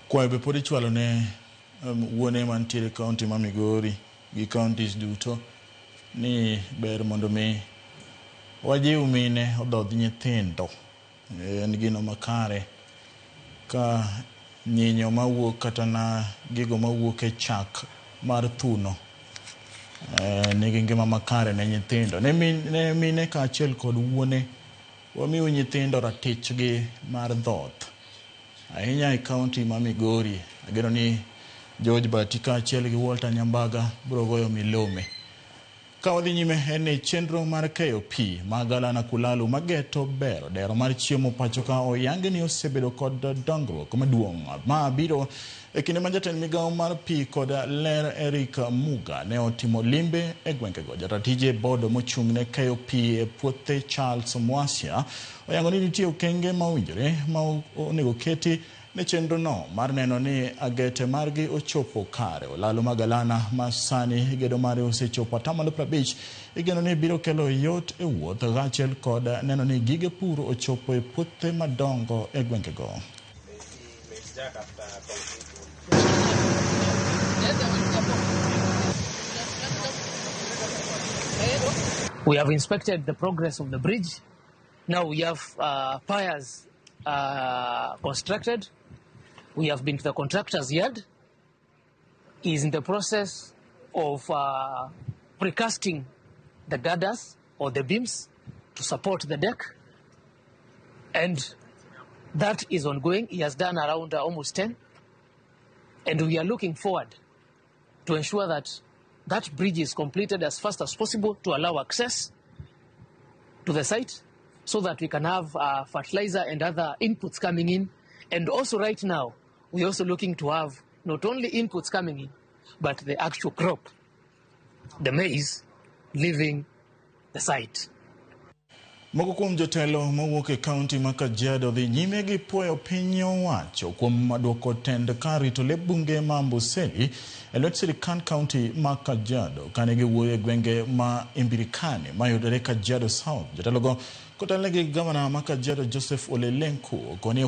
Kwayo be pod ichwalo ne wuone mantiere e kaunti ma Migori gi counties duto ni ber mondo mi wajiw mine odhodh nyithindo. En gino makare ka nyinyo mawuok kata na gigo mawuok e chak mar thuno nigi ngima makare ne nyithindo. Ne mine kaachiel kod wuone, wamiu nyithindo ratichgi mar dhoth. Ahinya e kaunti ma Migori. Ageno ni George Bati kaachiel gi Walter Nyambaga biro goyo milome. Ka wadhi nyime en ni chenro mar keyo pi ma Galana Kulalu mageto bero dero mar chiemo pacho ka oyangi ni osebedo kod dongruok maduong'. Ma biro e kinde ma jatend migawo mar pi kod ler Eric Muga ne otimo limbe e gwengego. Jata tije board mochung' ne keyo pi e puothe Charles Mwasia oyango ni nitie okenge ma owinjore ma onego keti ne chenro no mar neno ni agete margi ochopo kare. Olalo ma Galana ma sani gedo mare osechopo 50% igeno ni biro kelo yot e wuoth kaachiel kod neno ni gige pur ochopo e puothe madongo e gwengego. We have inspected the progress of the bridge. Now we have piers constructed. We have been to the contractor's yard. He is in the process of precasting the girders or the beams to support the deck. And that is ongoing. He has done around almost 10. And we are looking forward to ensure that that bridge is completed as fast as possible to allow access to the site so that we can have fertilizer and other inputs coming in. And also right now, we're also looking to have not only inputs coming in, but the actual crop, the maize, leaving the site. Moko kuom jotelo mawuok e kaunti ma Kajiado dhi nyime gi puoyo piny owacho kuom duoko tend kar rito le bunge ma Amboseli e lwet sirikand kaunti ma Kajiado. Kane giwuoyo e gwenge ma Imbirikani mayudore Kajiado South, jotelogo kotelnegi gi gavana ma Kajiado Joseph Ole Lenku okoni.